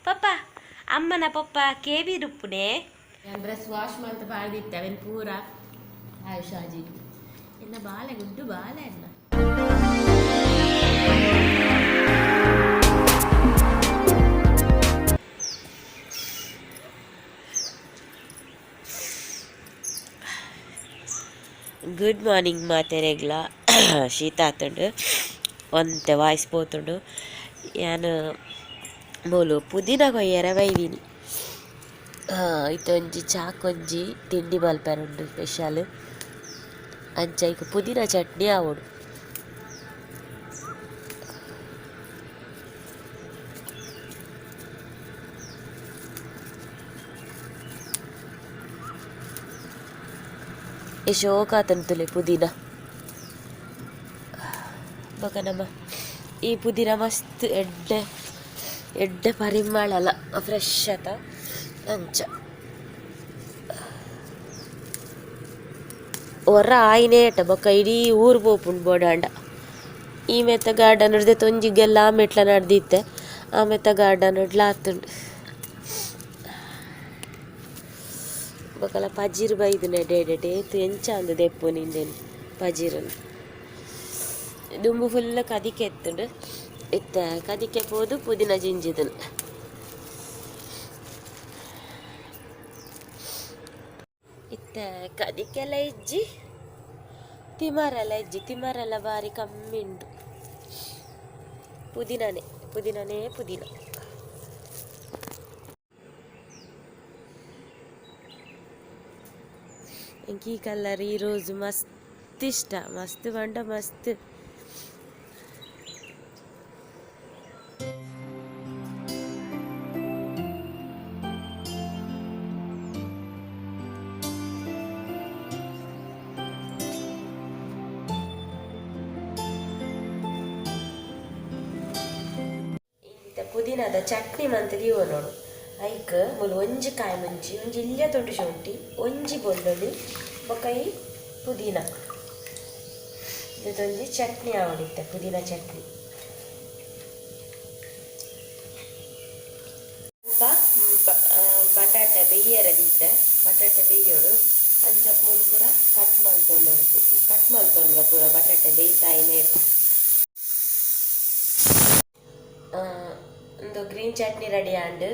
Papa ಅಮ್ಮನ papa ಕೇಬಿ ರುಪ್ಪುನೆ. Dress wash ಮಲ್ತ್ ಪಾಡ್ದಿತ್ತೆ ಅವೆನ್ ಪೂರ ಆಯುಷಾಜಿ ಎನ್ನ ಬಾಲೆ ಗುಡ್ಡು ಬಾಲೆ ಎನ್ನ. ಗುಡ್ ಮಾರ್ನಿಂಗ್ ಮಾತೆರೆಗ್ಲ. ಶೀತ ಆತುಂಡು, ಒಂತೆ ವಾಯ್ಸ್ ಪೋತುಂಡು. ಯಾನ್ ಮೂಲು ಪುದೀನ ಕೊಯ್ಯೆರೆ ಬೈದಿನಿ. ಇತ್ತೆ ಒಂಜಿ ಚಾಕೊಂಜಿ ತಿಂಡಿ ಮಲ್ಪೆರುಂಡು ಸ್ಪೆಷಲ್. ಅಂಚ ಐಕ್ ಪುದೀನ ಚಟ್ನಿ ಆವೊಡು. ಶೋಕಾತುಂಡು ತೂಲೆ ಪುದೀನ. ಬೊಕ ನಮ ಈ ಪುದೀನ ಮಸ್ತ್ ಎಡ್ಡೆ ಎಡ್ಡೆ ಪರಿಮಳಲ ಫ್ರೆಶ್ ಅತ ಅಂಚ. ಒರ ಆಯಿನೇಟ ಬೊಕ ಇಡೀ ಊರು ಪೋಪುಂಡು ಬೋಡಾಂಡ. ಈ ಮೆತ್ತ ಗಾರ್ಡನ್ ಡ್ದ್ ಒಂಜಿ ಗೆಲ್ಲ ಆ ಮೆಟ್ಲ ನಡ್ದಿತ್ತೆ, ಆ ಮೆತ್ತ ಗಾರ್ಡನ್ ಡ್ಲ ಆತುಂಡು. ಬೊಕಲ ಪಜಿರ್ ಬೈದಿನ ಎಡ್ಡೆ ಎಡ್ಡೆ ಏತ್ ಎಂಚ ಅಂದ್ ದೆಪ್ಪುನಿ ಇಂದೆನ್ ಪಜಿರನ್. ದುಂಬು ಫುಲ್ ಕದಿಕೆ ಇತ್ತುಂಡು, ಇತ್ತೆ ಕದಿಕೆ ಪೋದು ಪುದೀನ ಜಿಂಜಿದನ್. ಇತ್ತೆ ಕದಿಕೆಲ ಇಜ್ಜಿ, ತಿಮರೆಲ ಇಜ್ಜಿ. ತಿಮರೆಲ ಬಾರಿ ಕಮ್ಮಿ ಉಂಡು. ಪುದೀನನೇ ಪುದೀನನೇ ಪುದೀನ. ಎಂಕ್ ಈ ಕಲರ್ ಈ ರೋಸ್ ಮಸ್ತ್ ಇಷ್ಟ, ಮಸ್ತ್ ಪಂಡ ಮಸ್ತ್. ಇತ್ತೆ ಪುದೀನದ ಚಟ್ನಿ ಮಂತ್ ದೀವೊನೊಡು. ಐಕ್ ಮೂಲು ಒಂಜಿ ಕಾಯಿ ಮುಂಚಿ, ಒಂಜಿ ಇಲ್ಯ ತುಂಡು ಶುಂಠಿ, ಒಂಜಿ ಬೊಳ್ಳುಳ್ಳಿ, ಬೊಕ ಈ ಪುದೀನ ಇಂದೆತ ಚಟ್ನಿ ಆವೊಡಿತ್ತೆ, ಪುದೀನ ಚಟ್ನಿ. ಸ್ವಲ್ಪ ಬಟಾಟೆ ಬೇಯ್ಯರೆ ದೀತೆ, ಬಟಾಟೆ ಬೇಯ್ಯೋಡು. ಅಂಚ ಮೂಲು ಪೂರ ಕಟ್ ಮಲ್ತೊಂದೊಡು, ಕಟ್ ಮಲ್ತೊಂಡ್ರ ಪೂರ ಬಟಾಟೆ ಬೇಯ್ತಾಯಿನೇಟ. ಉಂದು ಗ್ರೀನ್ ಚಟ್ನಿ ರೆಡಿ ಆಂಡ್.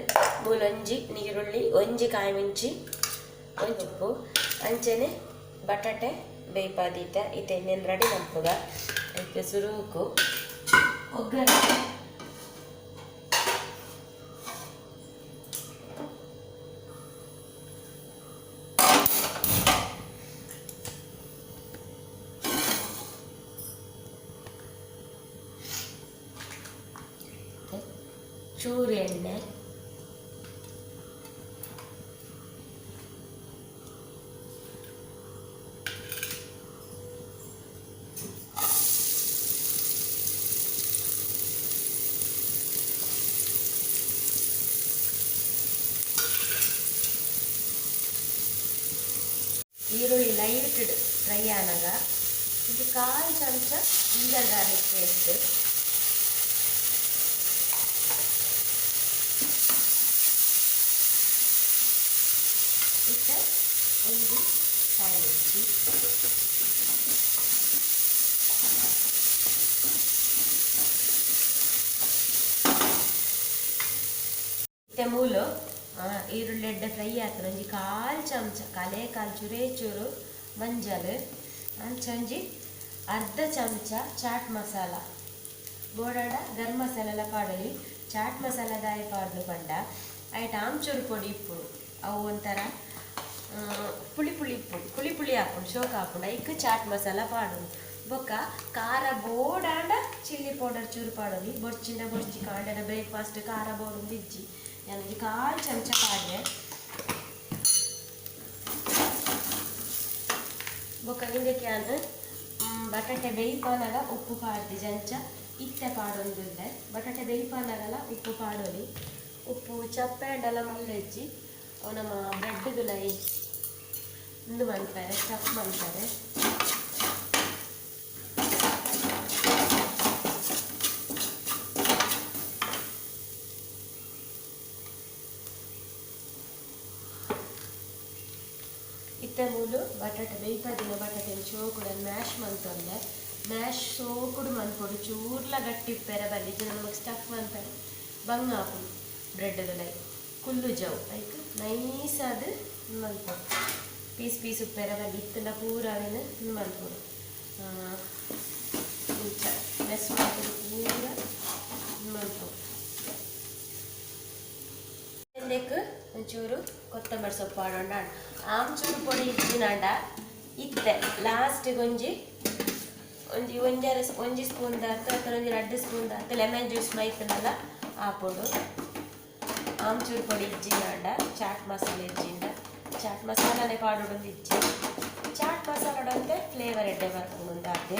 ಮೂಲೊಂಜಿ ನೀರುಳ್ಳಿ, ಒಂಜಿ ಕಾಯಿ ಮುಂಚಿ, ಒಂಜಿ ಉಪ್ಪು, ಅಂಚನೆ ಬಟಾಟೆ ಬೇಯ್ಪಾದೀತೆ. ಇತ್ತೆ ಇಂದೆನ್ ರೆಡಿ ಮನ್ಪುಗ. ಐಕ್ ಸುರುಕು ಒಗ್ಗರಣೆ. ಚೂರು ಎಣ್ಣೆ, ಈರುಳ್ಳಿ ಲೈಟ್ ಫ್ರೈ ಆನಗ ಇದು ಕಾಲು ಚಮಚ ಜಿಂಜರ್ ಗಾರ್ಲಿಕ್ ಪೇಸ್ಟ್. ಇತ್ತೆ ಒಂಜಿ ಕಾಯಿ ಮುಂಚಿ, ಇತ್ತೆ ಮೂಲು ಈರುಳ್ಳಿ ಎಡ್ಡೆ ಫ್ರೈ ಆತುಂಡು. ಒಂಜಿ ಕಾಲು ಚಮಚ, ಕಾಲೇ ಕಾಲು ಚೂರೇ ಚೂರು ಮಂಜಲ್, ಅಂಚ ಒಂಜಿ ಅರ್ಧ ಚಮಚ ಚಾಟ್ ಮಸಾಲ. ಬೋಡಾಂಡ ಗರಂ ಮಸಾಲೆಲ ಪಾಡೊಲಿ. ಚಾಟ್ ಮಸಾಲ ದಾಯೆ ಪಾಡ್ನು ಪಂಡ ಐಟ್ ಆಮ್ಚೂರು ಪೊಡಿ ಇಪ್ಪುಂಡು. ಅವು ಒಂಥರ ಪುಳಿ ಪುಳಿ ಇಪ್ಪುಂಡು, ಪುಳಿ ಪುಳಿ ಆಪುಂಡು, ಶೋಕ ಆಪುಂಡು. ಐಕ್ ಚಾಟ್ ಮಸಾಲ ಪಾಡೊಡು. ಬೊಕ್ಕ ಖಾರ ಬೋಡಾಂಡ ಚಿಲ್ಲಿ ಪೌಡರ್ ಚೂರು ಪಾಡೊಲಿ. ಬೊರ್ಚಿಂಡ ಬೊರ್ಚಿ, ಕಾಂಡೆದ ಬ್ರೇಕ್ಫಾಸ್ಟ್ ಖಾರ ಬೋಡೊಂದು ಇಜ್ಜಿ. ಯಾನ್ ಒಂಜಿ ಕಾಲು ಚಮಚ ಪಾಡ್ವೆ. ಬೊಕ್ಕ ಇಂದೆಕ್ ಯಾನ್ ಬಟಾಟೆ ಬೇಯ್ಪಾನಗ ಉಪ್ಪು ಪಾಡ್ದಿಜಿ, ಅಂಚ ಇತ್ತೆ ಪಾಡೊಂದುಲ್ಲೆ. ಬಟಾಟೆ ಬೇಯ್ಪಾನಗಲ ಉಪ್ಪು ಪಾಡೊಲಿ. ಉಪ್ಪು ಚಪ್ಪೆ ಆಂಡಲ ಮಲ್ಲೆಜ್ಜಿ. ಅವು ನಮ್ಮ ಬ್ರೆಡ್ಗುಲೈ ಉಂದು ಮನ್ಪೆರೆ, ಸ್ಟಫ್ ಮನ್ಪೆರೆ. ಇತ್ತೆ ಮೂಲು ಬಟಾಟೆ ಬೇಯ್ಪದಿನ ಬಟಾಟೆ ಚೋಕುಡ ಮ್ಯಾಶ್ ಮಂತೊಂದೆ ಮ್ಯಾಶ್ ಸೋಕುಡು ಮನ್ಪೊಡು ಚೂರ್ಲ ಗಟ್ಟಿ ಉಪ್ಪೆರೆ ಬಲ್ಲಿ ಇಜ್ಜಿಂಡ ನಮಕ್ ಸ್ಟಫ್ ಮನ್ಪೆರೆ ಬಂಗ ಆಪುಂಡು ಬ್ರೆಡ್ ಲೈ ಕುಲ್ಲು ಜವು ಐಕ್ ನೈಸ್ ಆದ್ ಮನ್ಪೊಡು ಪೀಸ್ ಪೀಸ್ ಉಪ್ಪೆರೆ ಬಲ್ಲಿ ಇತ್ತಂಡ ಪೂರ ಅವೆನ್ ಮನ್ಪೊಡು ಇಂಚ ಮೆಸ್ ಮನ್ಪೊಡು ಪೂರ ಮನ್ಪೊಡು ಇಂದೆಕ್ ಒಂಚೂರು ಕೊತ್ತಂಬರಿ ಸೊಪ್ಪು ಪಾಡೊಂಡ ಆಮ್ಚೂರು ಪೊಡಿ ಇಜ್ಜಿನಾಂಡ ಇತ್ತೆ ಲಾಸ್ಟ್ ಒಂಜಿ ಒಂಜಿ ಒಂಜರ ಒಂಜಿ ಸ್ಪೂನ್ ದಾತ್ ಅಥವಾ ಒಂಜಿ ರಡ್ಡ್ ಸ್ಪೂನ್ ದಾತ್ ಲೆಮನ್ ಜ್ಯೂಸ್ ಮೈತ್ಂಡಲ ಆಪೊಡು. ಆಮ್ಚೂರು ಪೊಡಿ ಇಜ್ಜಿನಾಂಡ ಚಾಟ್ ಮಸಾಲೆ ಇಜ್ಜಿಂಡ ಚಾಟ್ ಮಸಾಲನೆ ಪಾಡೊಡೊಂದು ಇಜ್ಜಿ ಚಾಟ್ ಮಸಾಲೆ ಫ್ಲೇವರ್ ಎಡ್ಡೆ ಬರ್ಪುಂಡು ಆತೆ.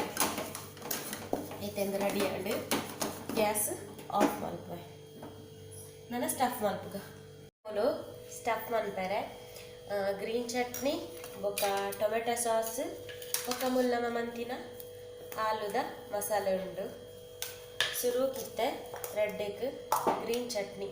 ಇತ್ತೆಂದು ರೆಡಿ ಆಂಡ್ ಗ್ಯಾಸ್ ಆಫ್ ಮಲ್ಪುವೆ. ನನ ಸ್ಟಫ್ ಮಲ್ಪುಗ. ಮೂಲು ಸ್ಟಫ್ ಮನ್ಪೆರೆ ಗ್ರೀನ್ ಚಟ್ನಿ ಬೊಕ್ಕ ಟೊಮೆಟೊ ಸಾಸ್ ಬೊಕ್ಕ ಮುಲ್ಲಮ ಮಂತಿನ ಆಲೂದ ಮಸಾಲೆ ಉಂಡು. ಸುರುಕಿತ್ತೆ ರೆಡ್ಡೆಕ್ ಗ್ರೀನ್ ಚಟ್ನಿ.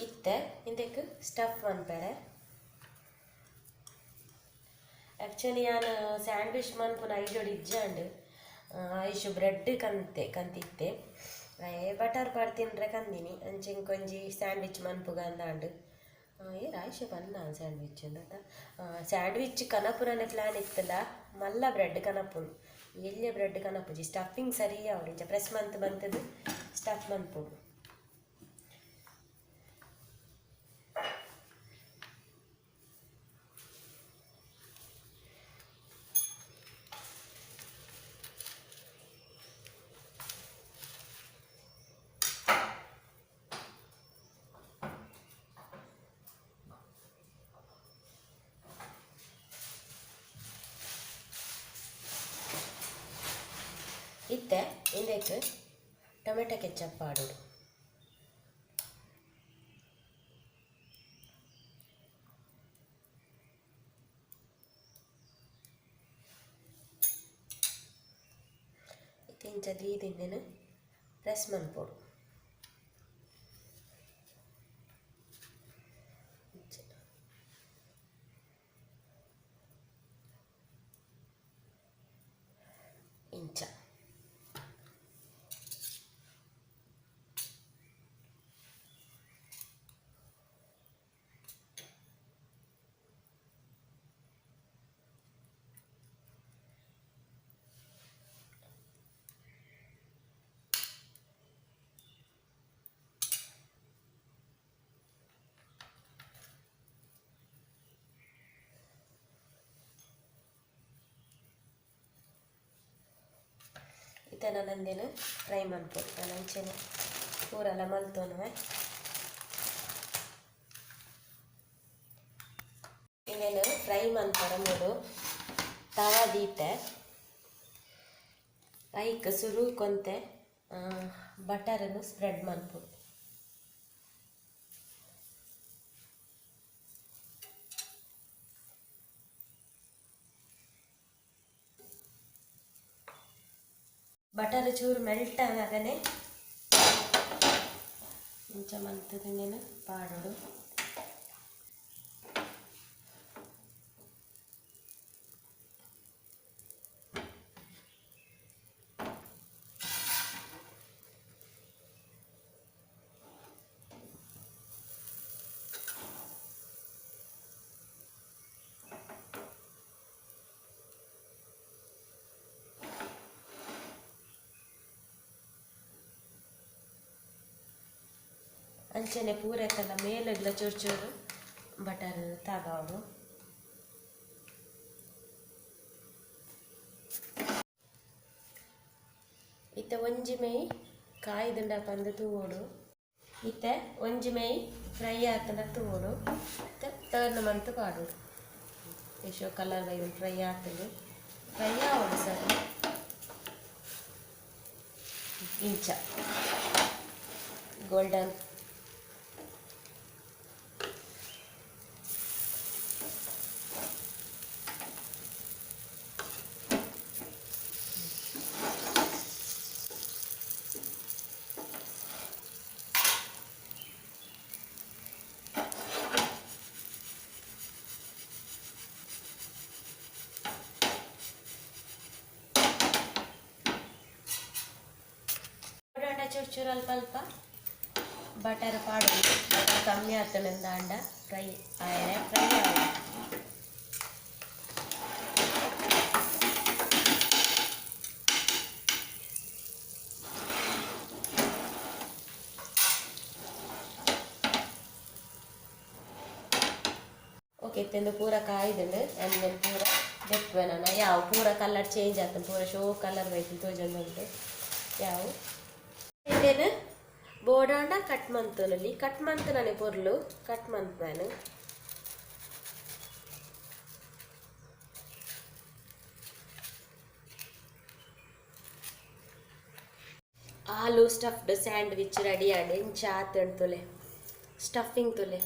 ಇತ್ತೆ ಇಂದೆಕ್ ಸ್ಟಫ್ ಮನ್ಪೆರೆ. ಆಕ್ಚುಲಿ ಯಾನ್ ಸ್ಯಾಂಡ್ವಿಚ್ ಮನ್ಪುನ ಐಡಿಯೋಡ್ ಇಜ್ಜಾಂಡ್ ಆಯುಷ್ ಬ್ರೆಡ್ ಕಂತೆ ಕಂತಿತ್ತೆ ಏ ಬಟರ್ ಪಾಡ್ ತಿನ್ರೆ ಕಂದಿನಿ ಅಂಚೆ ಇಂಕೊಂಜಿ ಸ್ಯಾಂಡ್ವಿಚ್ ಮನ್ಪುಗ ಅಂದಾಂಡ್. ಏರ್ ಆಯುಷ ಪನ್ನ ಸ್ಯಾಂಡ್ವಿಚ್ ಅಂದತ ಸ್ಯಾಂಡ್ವಿಚ್ ಕನಪುರನೆ ಪ್ಲಾನ್ ಇತ್ತಲ್ಲ ಮಲ್ಲ ಬ್ರೆಡ್ ಕನಪುನು ಎಲ್ಯ ಬ್ರೆಡ್ ಕನಪುಜಿ ಸ್ಟಫಿಂಗ್ ಸರಿ ಆವಡ್ ಇಂಚ ಪ್ರೆಸ್ ಮಂತ್ ಮಂತದು ಸ್ಟಫ್ ಮನ್ಪೊಡು. ಇತ್ತೆ ಇಂದೆಕ್ ಟೊಮೆಟೊ ಕೆಚಪ್ ಪಾಡೊಡು. ಇತ್ತೆ ಇಂಚ ದೀದ್ ಇಂದೆನ್ ಪ್ರೆಸ್ ಮನ್ಪೊಡು. ಇಂಚ ಇಂಚ ಇತ್ತೆ ನನ ಫ್ರೈ ಮನ್ಪೊಡು. ನನ ಅಂಚೆನೆ ಪೂರಲ ಮಲ್ತೊನುವೆ. ಇಂದೆನ್ ಫ್ರೈ ಮನ್ಪರೆ ಮೂಲು ತವಾ ದೀತೆ. ಐಕ್ ಸುರುಕೊಂತೆ ಬಟರನ್ನು ಸ್ಪ್ರೆಡ್ ಮನ್ಪೊಡು. ಬಟರ್ ಚೂರು ಮೆಲ್ಟ್ ಆನಗನೆ ಇಂಚ ಮಂತುದು ಇಂದೆನ್ ಪಾಡೊಡು. ಅಂಚನೆ ಪೂರೆತ್ತಲ ಮೇಲೆಗ್ಲ ಚೂರು ಚೂರು ಬಟರ್ ತಾಗಾವೊಡು. ಇತ್ತೆ ಒಂಜಿ ಮೈ ಕಾಯ್ದುಂಡ ಪಂದ್ ತೂವೊಡು. ಇತ್ತೆ ಒಂಜಿ ಮೈ ಫ್ರೈ ಆತುಂಡ ತೂವೊಡು. ಇತ್ತೆ ಟರ್ನ್ ಮಂತ್ ಪಾಡೊಡು. ಎಶೋ ಕಲರ್ ಬೈದು ಫ್ರೈ ಆತುಂಡು. ಫ್ರೈ ಆವೊಡು ಸರಿ ಇಂಚ. ಗೋಲ್ಡನ್ ಚೂರು ಚೂರು ಅಲ್ಪ ಅಲ್ಪ ಬಟರ್ ಪಾಡು ಬಟರ್ ಕಮ್ಮಿ ಆಗ್ತದೆ ಅಂಡ ಫ್ರೈ ಆಯರೆ ಫ್ರೈ ಆಗ ಓಕೆ ಇತ್ತೆಂದು ಪೂರ ಕಾಯ್ದುಂಡು ಆಮೇಲೆ ಪೂರ ದೆಪ್ಪೆ ನಾನು ಯಾವ ಪೂರ ಕಲರ್ ಚೇಂಜ್ ಆಗ್ತದೆ ಪೂರ ಶೋ ಕಲರ್ ಬೈತು ತೋಜೊಂದುಂಟು ಯಾವ ಇದೇನು ಬೋಡಾಂಡ ಕಟ್ ಮಂತನಲ್ಲಿ ಕಟ್ ಮಂತ್ ನನಗೆ ಪೊರ್ಲು ಕಟ್ ಮಂತ್ ನಾನು ಆಲೂ ಸ್ಟಫ್ಡ್ ಸ್ಯಾಂಡ್ವಿಚ್ ರೆಡಿ ಆಂಡ್ ಎಂಚ ಆತಂಡ್ ತುಲೆ ಸ್ಟಫಿಂಗ್ ತುಲೆ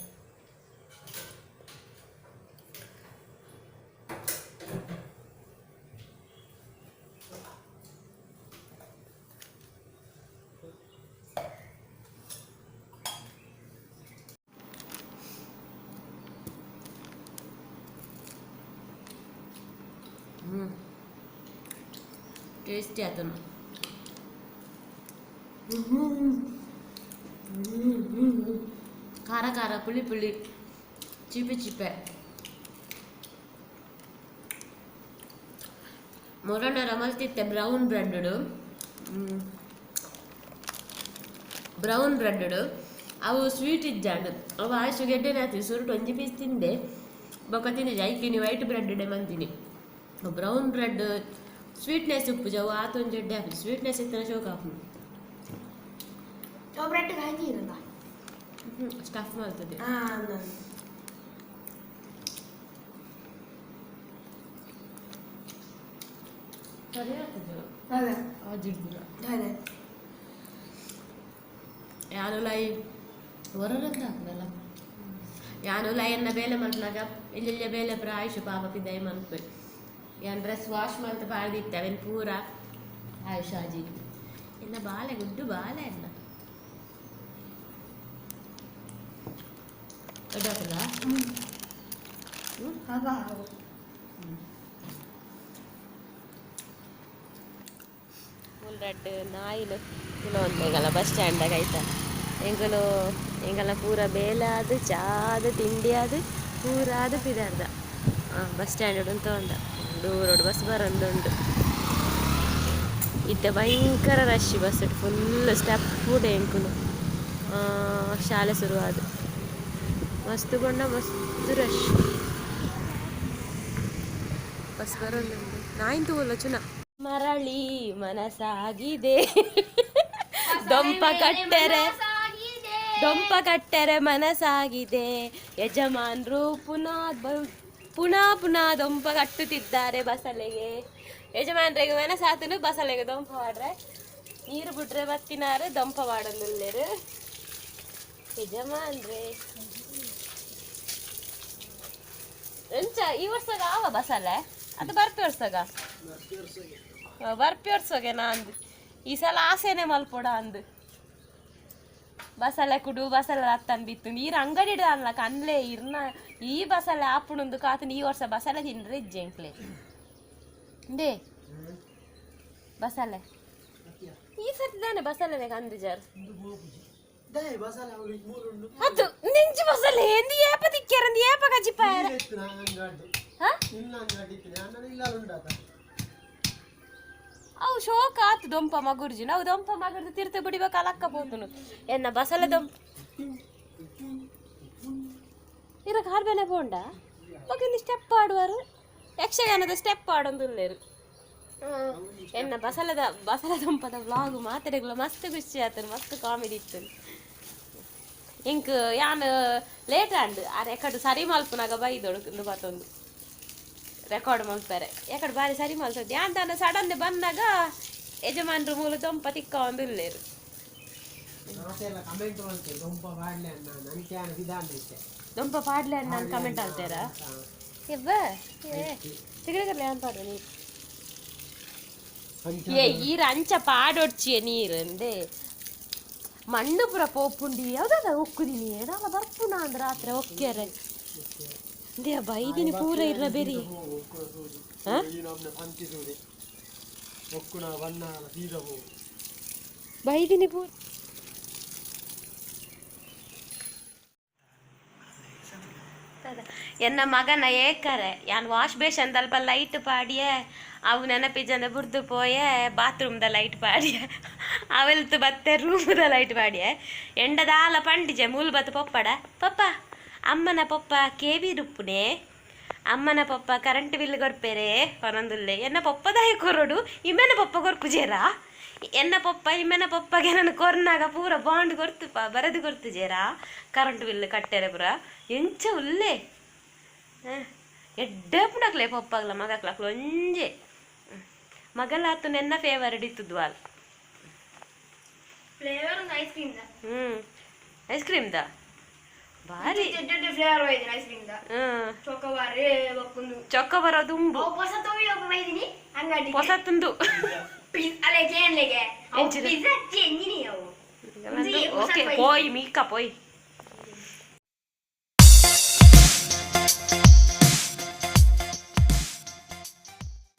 ಟೇಸ್ಟಿ ಆತನು. ಖಾರ ಖಾರ ಪುಳಿ ಪುಳಿ ಚಿಪೆ ಚಿಪೆ ಮೊರಣ ರಮಲ್ತಿತ್ತೆ ಬ್ರೌನ್ ಬ್ರೆಡ್ ಬ್ರೌನ್ ಬ್ರೆಡ್ ಅವು ಸ್ವೀಟ್ ಇಜ್ಜಾಂಡ್ ಅವು ಆಯ್ಸು ಗೆಡ್ಡೆ ನಾತಿ ಸುರುಟು ಒಂಜಿ ಪೀಸ್ ತಿಂದೆ ಬೊಕ್ಕ ತಿಂದೆ ಐಕಿನಿ ವೈಟ್ ಬ್ರೆಡ್ ಮಂತೀನಿ ಬ್ರೌನ್ ಬ್ರೆಡ್ ಸ್ವೀಟ್ನೆಸ್ ಉಪ್ಪು ಜವು ಆತೊಂಜಿ ಎಡ್ಡೆ ಆಪುಜಿ ಸ್ವೀಟ್ನೆಸ್ ಇತ್ತನ ಶೋಕ್ ಆಪುಂಡು. ಬ್ರೆಡ್ ಹಾಕಿರಲ್ಲ. ಸ್ಟಫ್ ಮಾಡ್ತದೆ. ಸರಿ ಆಗ್ತದೆ. ಅದೇ. ಆಜಿಡ್ದಿಲ್ಲ. ಅದೇ. ಯಾನುಲ ಈ ಹೊರರಂತ ಹಾಕ್ನಲ್ಲ ಯಾನುಲ ಎನ್ನ ಬೇಲೆ ಮಲ್ಪನಾಗ ಇಲ್ಲೆಲ್ಲ ಬೇಲೆ ಪೂರ ಆಯುಷ್ ಪಾಪ ಪಿದಾಯಿ ಮನ್ಪೆ ಯಾನ್ ಡ್ರೆಸ್ ವಾಶ್ ಮಲ್ತ ಪಾಡ್ದಿತ್ತೆ ಅವೆನ್ ಪೂರ ಆಯುಷ್ ಆಜಿ ಎನ್ನ ಬಾಲೆ ಗುಡ್ಡು ಬಾಲೆ ಎನ್ನ ಎಡ್ಡಾತಲ್ಲ. ಫುಲ್ ರೆಡ್ ನಾಯಿಲು ಒಂದೆಗಲ್ಲ ಬಸ್ ಸ್ಟ್ಯಾಂಡಾಗ ಆಯ್ತಾ ಎಂಕುಲು ಎಂಕಲ್ನ ಪೂರ ಬೇಲೆ ಆದ್ ಚಾದ ತಿಂಡಿ ಆದ್ ಪೂರ ಆದ್ ಪಿದಾರ್ದ ಬಸ್ ಸ್ಟ್ಯಾಂಡ್ ಅಂತ ಉಂಡ ದೂರೋಡು ಬಸ್ ಬರೊಂದುಂಡು ಇತ್ತೆ ಭಯಂಕರ ರಶ್ ಬಸ್ ಫುಲ್ ಸ್ಟೆಪ್ ಕೂಡ ಎಂಕುಲು ಶಾಲೆ ಶುರುವಾದ ಮಸ್ತ್ ಕೊಂಡ ಮಸ್ತ್ ರಶ್ ಬಸ್ ಬರೊಂದುಂಡು ನಾಯಿನ್ ತೂವಲ್ಲ ಚುನ ಮರಳಿ ಮನಸಾಗಿದೆ ದೊಂಪ ಕಟ್ಟೆರೆ ದೊಂಪ ಕಟ್ಟೆರೆ ಮನಸಾಗಿದೆ ಯಜಮಾನ್ರು ಪುನಃ ಪುನಃ ಪುನಃ ದೊಂಪ ಕಟ್ಟುತ್ತಿದ್ದಾರೆ ಬಸಲೆಗೆ ಯಜಮಾನ್ರಿಗೆ ಮನಸಾತನು ಬಸಲೆಗೆ ದೊಂಪ ಮಾಡ್ರೆ ನೀರು ಬಿಟ್ರೆ ಬತ್ತಿನಾರು ದೊಂಪ ಮಾಡೊಂದುಲ್ಲೇರು ಯಜಮಾನ್ರೆ ಎಂಚ ಈ ವರ್ಷಗ ಆವ ಬಸಲೆ ಅದು ಬರ್ಪಿ ವರ್ಷಗ ಬರ್ಪಿ ವರ್ಷಗೆ ನಾಂದು ಈ ಸಲ ಆಸೆನೆ ಮಲ್ಪೊಡ ಅಂದು ಬಸಲೆ ಕುಡು ಬಸಲೆ ಅತ್ತನ್ ಬಿತ್ತು ನೀರು ಅಂಗಡಿ ಅನ್ಲ ಕನ್ಲೆ ಇರ್ನ ಈ ಬಸಲೆ ಆಪುಣಂದು ಕಾತನ ಈ ವರ್ಷ ಬಸಲೆ ತಿಂದ್ರೆ ಇಜ್ಜೆಂಕ್ಲೆ they ಬಸಲೆ ಈ ಸರ್ತಿ ತಾನೆ ಬಸಲೆ ಕಂದು ಜಾರ್ ಅದು ನೆಂಜು ಬಸಲೆ ಎಂದು ಏಪ ತಿಕ್ಕ್ಯಾರಂದು ಏಪ ಕಜಿಪಾಯರ ಹಾ ಅವು ಶೋಕ ಆತು ದೊಂಪ ಮಗುರ್ಜಿ ನಾವು ದೊಂಪ ಮಗುರ್ದು ತಿರ್ತ ಬಿಡಿಬೇಕು ಅಲಕ್ಕ ಪೋತುನು ಎನ್ನ ಬಸಲೆ ದೊಂಪ ಇರ ಕಾರ್ಬೇಲೆ ಪೋಂಡ ಮಗನ ಸ್ಟೆಪ್ ಆಡುವರು ಯಕ್ಷಗಾನದ ಸ್ಟೆಪ್ ಆಡೊಂದುಲ್ಲೇರು ಎನ್ನ ಬಸಲದ ಬಸಲ ದೊಂಪದ ವ್ಲಾಗ್ ಮಾತಾಡಿಗ್ಲ ಮಸ್ತ್ ಖುಷಿ ಆತನು ಮಸ್ತ್ ಕಾಮಿಡಿ ಇತ್ತು ಇಂಕ್ ಯಾನ್ ಲೇಟ್ ಆಂಡ್ ಆ ರೆಕಾರ್ಡ್ ಸರಿ ಮಲ್ಪುನಾಗ ಬೈದೊಡು ಬತ್ತೊಂದು ರೆಕಾರ್ಡ್ ಮಲ್ಪರೆ ಯಾಕಡೆ ಬಾರಿ ಸರಿ ಮಲ್ತದ್ದು ಯಾನ್ ತಾನ ಸಡನ್ ಬಂದಾಗ ಯಜಮಾನ್ರು ಮೂಲ ದೊಂಪ ತಿಕ್ಕ ಒಂದು ಇಲ್ಲೇರು. ಮಾತೆಲ್ಲ ಕಮೆಂಟ್ ಮಲ್ತೆ ದೊಂಪ ಪಾಡ್ಲೆ ಅಣ್ಣ ನಂಗೆ ಯಾನ್ ಬಿದಾಂಡಿತ್ತೆ. ದೊಂಪ ಪಾಡ್ಲೆ ಅಣ್ಣ ಕಮೆಂಟ್ ಆಲ್ತೇರಾ ಎವ್ವ ತಿಗಡೆ ಏನ್ ಪಾಡು ನೀರು? ಏ, ಈರ ಅಂಚ ಪಾಡೊಡ್ಚಿಯ ನೀರು ಅಂದೆ. ಮಣ್ಣು ಪುರ ಪೋಪುಂಡಿ ಯಾವ್ದಾದ ಒಕ್ಕುದಿನಿ ಏದಾಲ ಬರ್ಪುನ ಅಂದ್ ರಾತ್ರಿ ಒಕ್ಕ್ಯಾರೆ they ಬೈದಿನಿ ಪೂರ ಇರ್ನ ಬೆರಿ. ಹಾ? ಪಂಚಿ ಸೂದೆ ಒಕ್ಕುಣ ಬಣ್ಣ ಸೀದ ಹೋಗು. ಬೈದಿನಿ ಪೂರ. ಎನ್ನ ಮಗನ ಏಕರೆ ಯಾನ್ ವಾಶ್ ಬೇಷನ್ ಅಲ್ಪ ಲೈಟ್ ಪಾಡಿಯೆ, ಅವು ನೆನಪಿಜಂದ ಬುಡ್ದು ಪೋಯೆ. ಬಾತ್ರೂಮ್ದ ಲೈಟ್ ಪಾಡಿಯೆ, ಅವೆಲ್ತು ಬತ್ತೆ ರೂಮ್ದ ಲೈಟ್ ಪಾಡಿಯೆ. ಎಂಡದಾಲ ಪಂಡಿಜೆ ಮೂಲು ಬತ್ತು ಪೊಪ್ಪಡ ಪಪ್ಪ, ಅಮ್ಮನ ಪೊಪ್ಪ ಕೇಬಿ ರುಪ್ಪುನೆ, ಅಮ್ಮನ ಪೊಪ್ಪ ಕರೆಂಟ್ ಬಿಲ್ ಕೊರ್ಪೆರೆ ಪನೊಂದುಲ್ಲೆ. ಎನ್ನ ಪೊಪ್ಪದಾಯ ಕೊರೊಡು, ಇಮ್ಮೆನ ಪೊಪ್ಪ ಕೊರ್ಪುಜೇರಾ? ಎನ್ನ ಪೊಪ್ಪ ಇಮ್ಮೆನ ಪೊಪ್ಪಗೆ ನಾನು ಕೊರ್ನಾಗ ಪೂರ ಬಾಂಡ್ ಕೊರ್ತು ಬರೆದು ಕೊರ್ತುಜೇರಾ ಕರೆಂಟ್ ಬಿಲ್ ಕಟ್ಟೆರೆ ಪೂರ? ಎಂಚ ಉಲ್ಲೆ ಎಡ್ಡೆ ಪುಣಕ್ಲೆ ಪೊಪ್ಪಗ್ಲ ಮಗಕ್ಲ ಒಂಜೆ ಮಗಲಾತು ನೆನ್ನ ಫೇವರೆಟ್ ಇತ್ತದ್ವಾಲ್. ಫ್ಲೇವರ್ ಒಂದು ice cream. Ice cream the ಬಾರಿ. ಫ್ಲೇವರ್ ಒಯ್ದಿನಿ ಐಸ್ ಕ್ರೀಮ್ the. Chocobar ಒಕ್ಕೊಂದು. ಚೊಕೊಬಾರ ದುಂಬು. ಅವು ಹೊಸ ತೊಗೊಳ್ಳಿ ಒಬ್ಬ ಒಯ್ದಿನಿ ಅಂಗಡಿ. ಹೊಸ ತಂದು. ಅಲ್ಲ ಕೇನ್ಲೆಗೆ ಅವು. ಎಂಚಿನ? ಪಿಜ್ಜಾ ಚೇಂಜಿನಿ ಅವು. ಓಕೆ, ಪೋಯ್ ಮೀಕ ಪೋಯ್.